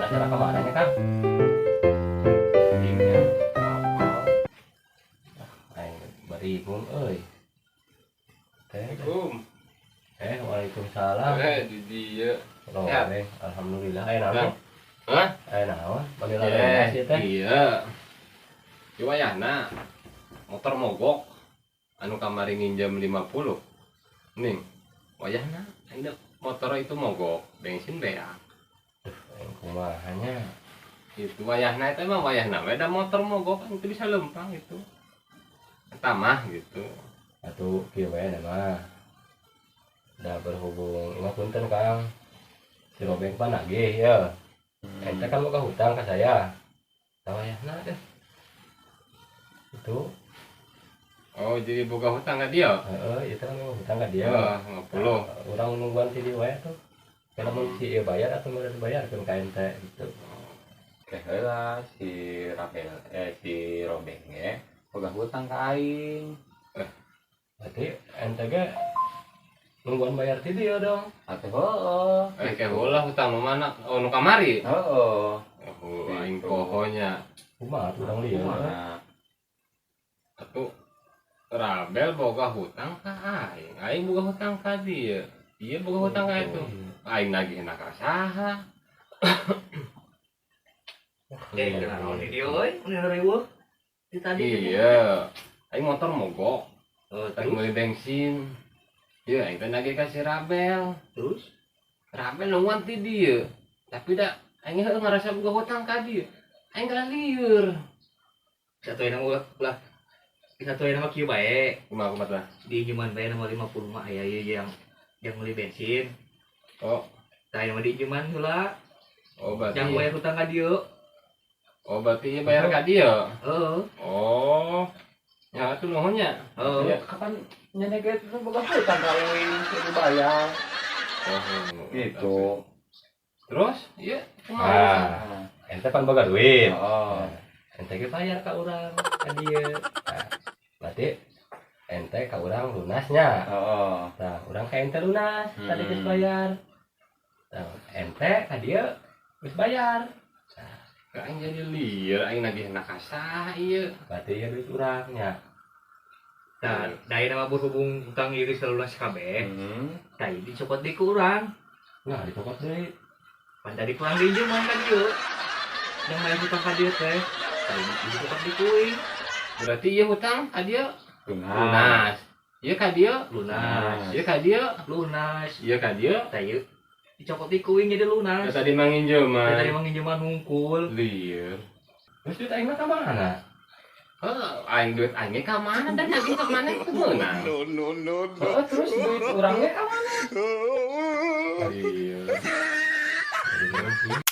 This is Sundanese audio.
Acara kemana nya, Kang? Iya, apa? Aing beringung euy. Teh. Assalamualaikum. Eh, waalaikumsalam. Eh, di dia. Oh, Sehat? eh, alhamdulillah. Aya naon? Kang. Hah? Aya naon? Manila Eh, sih teh. iya. Di wayahna motor mogok anu kamari nginjem 50. Ning, wayahna aing motor itu mogok, bensin beak. Aing kumaha nya? Itu wayahna itu emang wayahna we da motor mogok kan itu bisa lempang itu. Eta mah gitu. Atuh kieu we na mah. Da berhubung ini punten, Kang. Si Robeng pan nagih ya. Ente kan boga hutang ke saya. Tah, wayahna deh. Itu. Oh, jadi boga hutang ka dia? Heeh, itu kan boga hutang ke dia. Ya, 50. Nah, urang nungguan ti dieu wae tuh. Kalau mun si ieu bayar atau mau dibayarkeun ka ente gitu. Oke heula, si Rabel, eh, si Robeng ge boga hutang ka aing. Berarti ente ge nungguan bayar ti dieu dong. Atuh heueuh. Eh, kayak heula hutang nu mana? Oh, nu kamari. Heeh. Oh, aing Gitu. poho nya. Kumaha tuh urang lieu? Kumaha? Atuh Rabel boga hutang ka aing, aing boga hutang ka dia. Iya, boga hutang ka itu. Aing nagihna ka saha? Eh, naon di dieu euy? Mun riweuh. Di tadi. Iya. Aing motor mogok, Oh, aing terus meuli bensin. Iya, aing teh nagih ka si Rabel. Terus. Rabel nungguan ti dieu. Tapi da aing heueuh ngarasa boga hutang ka dieu. Aing kalah lieur. Satu yang ulah ulah satu yang mah kieu bae. Kumaha kumaha tah? Di injeman bae nomor 50 mah aya ieu yang beli bensin. Oh, Tah, yang di injeman heula. Oh, berarti Yang bayar hutang ka dieu. Oh, berarti ieu bayar ka dieu. Heeh. Oh. Ya atuh nuhun nya. Heeh. Ya, kapan nyana ge itu boga hutang ka aing kudu bayar. Oh, Gitu. Terus, iya, kumaha? Ah, ente pan boga duit. Heeh. Nah, ente ge bayar ka urang ka dieu. Nah, berarti ente ka urang lunasnya. Heeh. Nah, urang ka ente lunas, tadi geus bayar. Nah, ente ka dieu geus bayar. Aing jadi lieur, aing nagihna ka saha ieu? Berarti ieu duit urang nya. Tah, da nama berhubung hutang ieu geus lunas kabeh. Tah, ieu dicokot deui ku urang. Nah, dicokot deui. Pan tadi kurang di injeman ka dieu. Yang bayar hutang ka dieu teh. Tah, ieu dicokot deui ku aing. Berarti ieu hutang ka dieu Lunas. lunas. Ieu ka dieu, Lunas. ieu ka dieu, Lunas. Ieu ka dieu. Tah, ieu dicokot deui ku aing jadi lunas. Ya, tadi mah nginjeman. Tadi mah nginjeman hungkul. Lieur. Terus duit aing mah ka mana? Heuh, aing duit aing ge ka mana dan nagih ka mana teu meunang. No, no, no, no. Heeh, terus duit urangnya ka mana? Lieur. Jadi